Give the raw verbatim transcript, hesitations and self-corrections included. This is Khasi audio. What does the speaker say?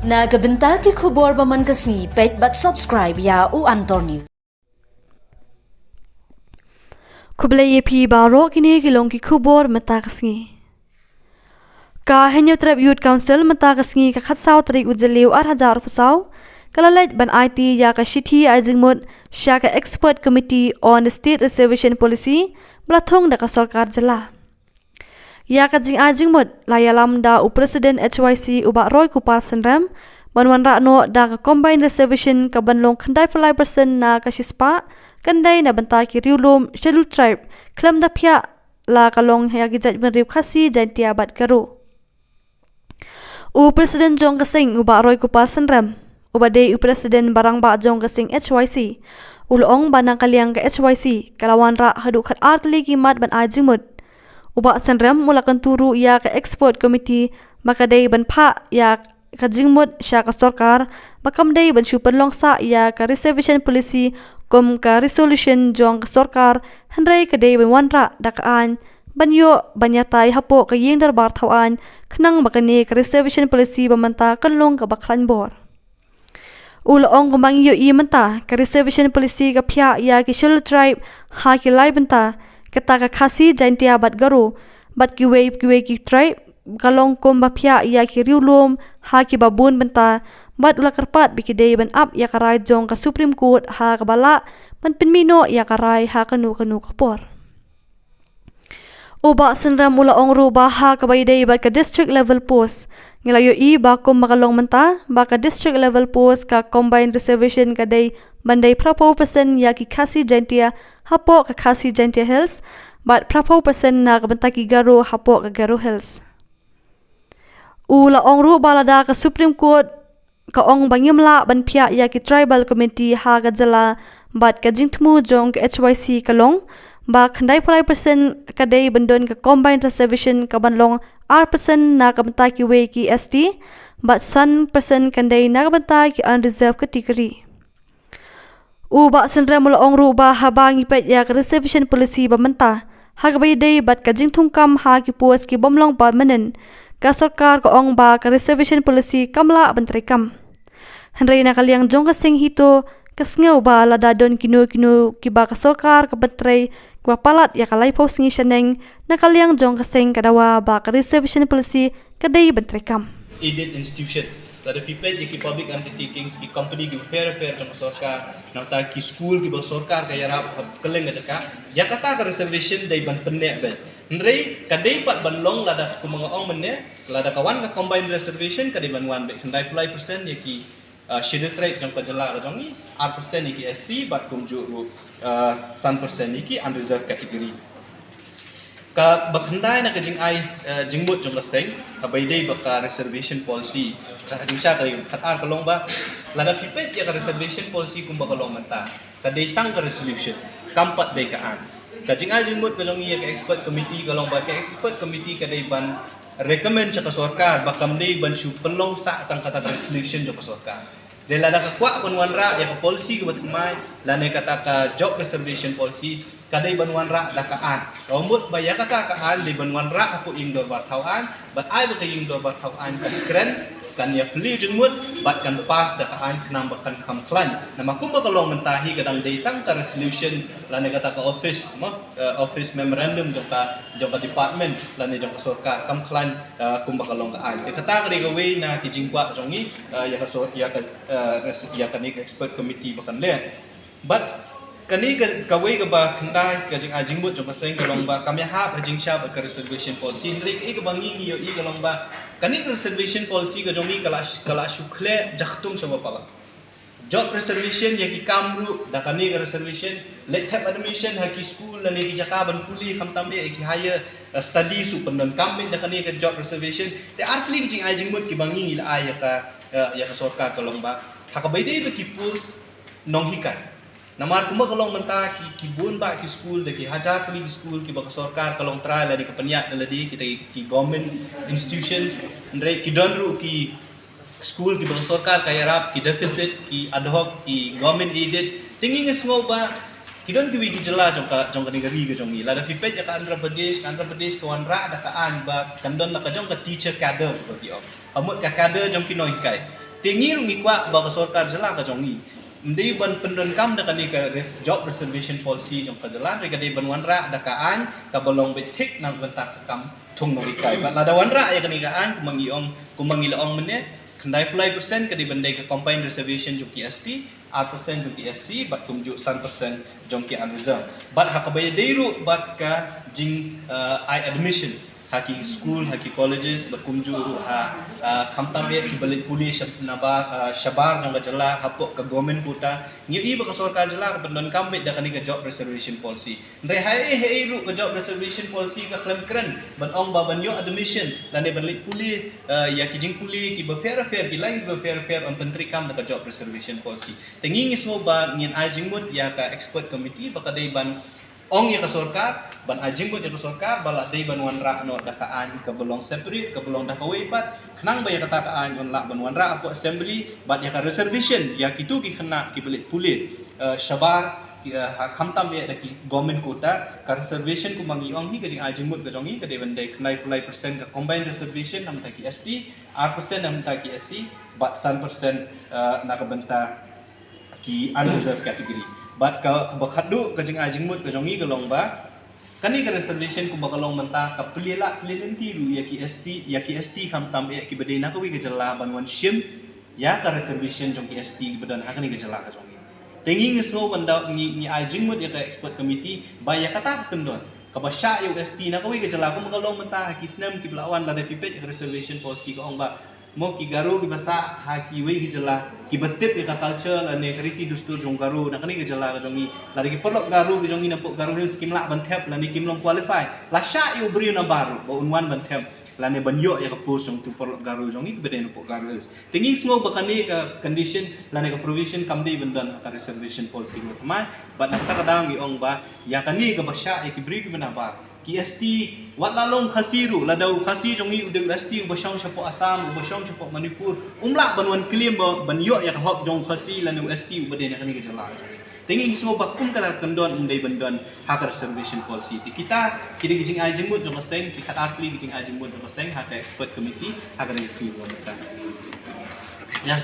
Na ka bynta ki khubor ba man ka sngi, peit bad subscribe ïa u Antor News. Khublei ïa phi baroh, kine ki long ki khubor mynta ka sngi. Ka Hynñiewtrep Youth Council mynta ka sngi ka khatsaw tarik u Jylliew ar hajar arphew saw ka la leit ban aiti ïa ka shithi ai jingmut sha ka Expert Committee on the State Reservation Policy ba la thung da ka sorkar jylla. Ïa ka jingai jingmut la ïalam da u President H Y C u Bah Roy Kupar Synrem ban wanrah noh da ka Combined Reservation ka ban long khyndai phew lai percent na ka shispah, kan dei na bynta ki riewlum Scheduled Tribe khlem da phiah la ka long ïa ki jaitbynriew Khasi, Jaintia bad Garo. U President jong ka seng u Bah Roy Kupar Synrem, uba dei u President ba rangbah jong ka seng H Y C, u la ong ba na ka liang ka H Y C ka la wanrah haduh khatar tylli ki mat ban ai jingmut. U Bah Synrem u la kyntu ruh ïa ka Expert Committee ba ka dei ban phah ïa ka jingmut sha ka sorkar ba kam dei ban shu pynlong sah ïa ka Reservation Policy kum ka resolution jong ka sorkar, hynrei ka dei ban wanrah da ka aiñ ban ïoh ban ïatai hapoh ka Ïing Dorbar Thaw Aiñ, khnang ba kane ka Reservation Policy ba mynta kan long kaba khlaiñ bor. U la ong kumba ngi ïohi mynta, ka Reservation Policy ka phiah ïa ki Scheduled Tribe ha ki lai bynta, kata ka Khasi, Jaintia bad Garo, bad kiwei kiwei ki tribe ka long kumba phiah ïa ki riewlum ha kiba bun bynta, bad u la kyrpad ba ki dei ban ap ïa ka rai jong ka Supreme Court ha kaba lah ban pynmih noh ïa ka rai ha kano kano ka por. U Bah Synrem u la ong ruh ba ha kaba ïadei bad ka district level post, ngi la ïohi ba kumba ka long mynta, ba ka district level post ka combined reservation ka dei ban dei phra phew percent ïa ki Khasi Jaintia hapoh ka Khasi Jaintia Hills, bad phra phew percent na ka bynta ki Garo hapoh ka Garo Hills. U la ong ruh ba lada ka Supreme Court ka ong ba ngim lah ban phiah ïa ki tribal community ha ka jylla, bad ka jingthmu jong ka H Y C ka long ba khyndai phew lai percent ka dei ban don ka combined reservation ka ban long ar percent na ka bynta kiwei ki S T, bad san percent kan dei na ka bynta ki unreserved category. U Bah Synrem u la ong ruh ba haba ngi peit ïa ka reservation policy ba mynta, ha kaba ïadei bad ka jingthungkam ha ki post ki bym long permanent, ka sorkar ka ong ba ka reservation policy kam lah ban treikam. Hynrei na ka liang jong ka seng HITO, ka sngew ba lada don kino kino kiba ka sorkar ka pyntrei kiba palat ïa ka laiphew sngi shaneng, na ka liang jong ka seng ka dawa ba ka reservation policy ka dei ban treikam. Aided institution. Lada phi peit ïa ki public undertakings, ki company kiba pher pher jong ka sorkar, nangta ki skul kiba ka sorkar ka ïarap ha kylleng ka jaka, ïa kata ka reservation dei ban pynneh beit. Hynrei ka dei pat ban long lada kumba nga ong mynne, lada ka wan ka combined reservation ka dei ban wan beit khyndai phew lai percent ïa ki, uh, Scheduled Tribe jong ka jylla ka jong ngi, ar percent ïa ki S C, bad kumjuh ruh, uh, san percent ïa ki unreserved category. Kaba khyndai na ka jingai, eh, jingmut jong ka seng, kaba ïadei bad ka reservation policy. Ka jingshisha ka dei khatar ka long ba, lada phi peit ïa ka reservation policy kumba ka long mynta, ka dei tang ka resolution, kam pat dei ka aiñ. Ka jingai jingmut ka jong ngi ïa ka expert committee ka long ba ka expert committee ka dei ban recommend sha ka sorkar ba kam dei ban shu pynlong sah tang kata ka resolution jong ka sorkar. Dei lada ka kwah ban wanrah ïa ka policy kaba thymmai, lane kata ka job reservation policy, ka dei ban wanrah da ka aiñ. Ka mut ba ïa kata ka aiñ dei ban wanrah hapoh Ïing Dorbar Thaw Aiñ, bad ai ba ka Ïing Dorbar Thaw Aiñ kan kren, kan ïa plie jingmut, bad kan pass da ka aiñ khnang ba kan kham khlaiñ. Namar kumba ka long mynta hi ka dang dei tang ka resolution, lane kata ka office, mo, eh, office memorandum jong ka, jong ka department, lane jong ka sorkar, kam khlaiñ, eh, kumba ka long ka aiñ. Te kata ka dei kawei na ki jingkwah jong ngi, eh, ïa ka sor-, ïa ka eh, res-, ïa kane ka expert committee ba kan leh. Bad kane ka, kawei kaba khyndai ka jingai jingmut jong ka seng ka long ba kam ïahap ha jingshisha bad ka reservation policy. Hynrei kaei kaba ngi ngi ïohi ka long ba kane ka reservation policy ka jong ngi ka la sh-, ka la shu khleh jaktung shaba palat. Job reservation ïa ki kam ruh da kane ka reservation, leit thep admission ha ki skul lane ki jaka ban pule khamtam eh ïa ki higher, eh, studies ruh pyndonkam beit da kane ka job reservation. Te ar tylli ki jingai jingmut kiba ngi ngi la ai ïa ka, eh, ïa ka sorkar ka long ba ha kaba ïadei bad ki post nonghikai. Namar kumba ka long mynta ki, ki bun bah ki skul, da ki hajar tylli ki skul kiba ka sorkar ka long trai lane ka pynïaid da lade, kita ki government institutions, hynrei ki don ruh ki skul kiba ka sorkar ka ïarap, ki deficit, ki ad hoc, ki government aided. Te ngi ngi sngew ba ki don kiwei ki jylla jong ka, jong kane ka ri ka jong ngi. Lada phi peit ïa ka Andhra Pradesh, ka Andhra Pradesh ka wanrah da ka aiñ ba kan don la ka jong ka teacher cadre ba ki ong. Ka mut ka cadre jong ki nonghikai. Te ngi ruh ngi kwah ba ka sorkar jylla ka jong ngi ym dei ban pyndonkam da kane ka res-, job reservation policy jong ka jylla, hynrei ka dei ban wanrah da ka aiñ kaba long beit thik na ka bynta ka kam thung nonghikai. Bad lada wanrah ïa kane ka aiñ, kumba ngi ong, kumba ngi la ong mynne, khyndai phew lai percent ka dei ban dei ka combined reservation jong ki S T, ar percent jong ki S C, bad kumjuh san percent jong ki unreserved. Bad ha kaba ïadei ruh bad ka jing, uh, ai admission ha ki school, ha ki colleges, bad kumjuh ruh ha, uh, khamtam eh kiba leit pule shab-, nabar, uh, shabar jong ka jylla hapoh ka government quota. Ngi ïohi ba ka sorkar jylla ka pyndonkam beit da kane ka job reservation policy. Hynrei haei haei ruh ka job reservation policy ka khlem kren ban ong ba ban ïoh admission lane ban leit pule, uh, ïa ki jingpule kiba pher pher, ki lain kiba pher pher, yn pyntreikam da ka job reservation policy. Te ngi ngi sngew ba ngin ai jingmut ïa ka expert committee ba ka dei ban ong ïa ka sorkar, ban ai jingmut ïa ka sorkar ba la dei ban wanrah noh da ka aiñ kaba long separate, kaba long da kawei pat, khnang ba ïa kata ka aiñ yn lah ban wanrah hapoh assembly. Bad ïa ka reservation ïa kito ki khynnah kiba leit pule, eh, shabar, eh, ha khamtam eh da ki government quota, ka reservation kumba ngi ong hi, ka jingai jingmut ka jong ngi ka dei ban dei khyndai phew lai percent ka combined reservation na ka bynta ki S T, ar percent na ka bynta ki S C, bad san percent, eh, na ka bynta ki unreserved category. Bad ka, kaba khatduh ka jingai jingmut ka jong ngi ka long ba kane ka reservation kumba ka long mynta ka plie lah plie lynti ruh ïa ki S T, ïa ki S T khamtam eh kiba dei na kawei ka jylla ban wan shim ïa ka reservation jong ki S T kiba don ha kane ka jylla ka jong ngi. Te ngi ngi sngew ban da ngi, ngi ai jingmut ïa ka expert committee ba ïa kata ka kyndon kaba shah ïa u S T na kawei ka jylla, kumba ka long mynta ha ki snem kiba la wan, lada phi peit ïa ka reservation policy ka ong ba mo ki Garo kiba sah ha kiwei ki jylla kiba tip ïa ka culture lane ka riti dustur jong Garo na kane ka jylla ka jong ngi, lada ki paralok Garo ki jong ngi napoh Garo Hills kim lah ban thep lane kim long qualify, la shah ïa u briew nabar ba un wan ban thep lane ban ïoh ïa ka post jong utu u paralok Garo jong ngi kiba dei napoh Garo Hills. Te ngi sngew ba kane ka condition lane ka provision kam dei ban don ha ka reservation policy ruh thymmai. Bad na kata ka daw ngi ong ba ïa kane kaba shah ïa ki briew kiba nabar, ki S T, wat la long Khasi ruh, lada u Khasi jong ngi u dei u S T uba shong shapoh Assam, uba shong shapoh Manipur, um lah ban wan claim ba ban ïoh ïa ka hok jong u Khasi lane u S T uba dei na kane ka jylla ka jong ngi. Te ngi sngew ba kum kata ka kyndon ym dei ban don ha ka reservation policy. Te kita ki dei ki jingai jingmut jong ka seng, ki khatar tylli ki jingai jingmut jong ka seng ha ka expert committee ha kane ka sngi ba mynta. Ïa.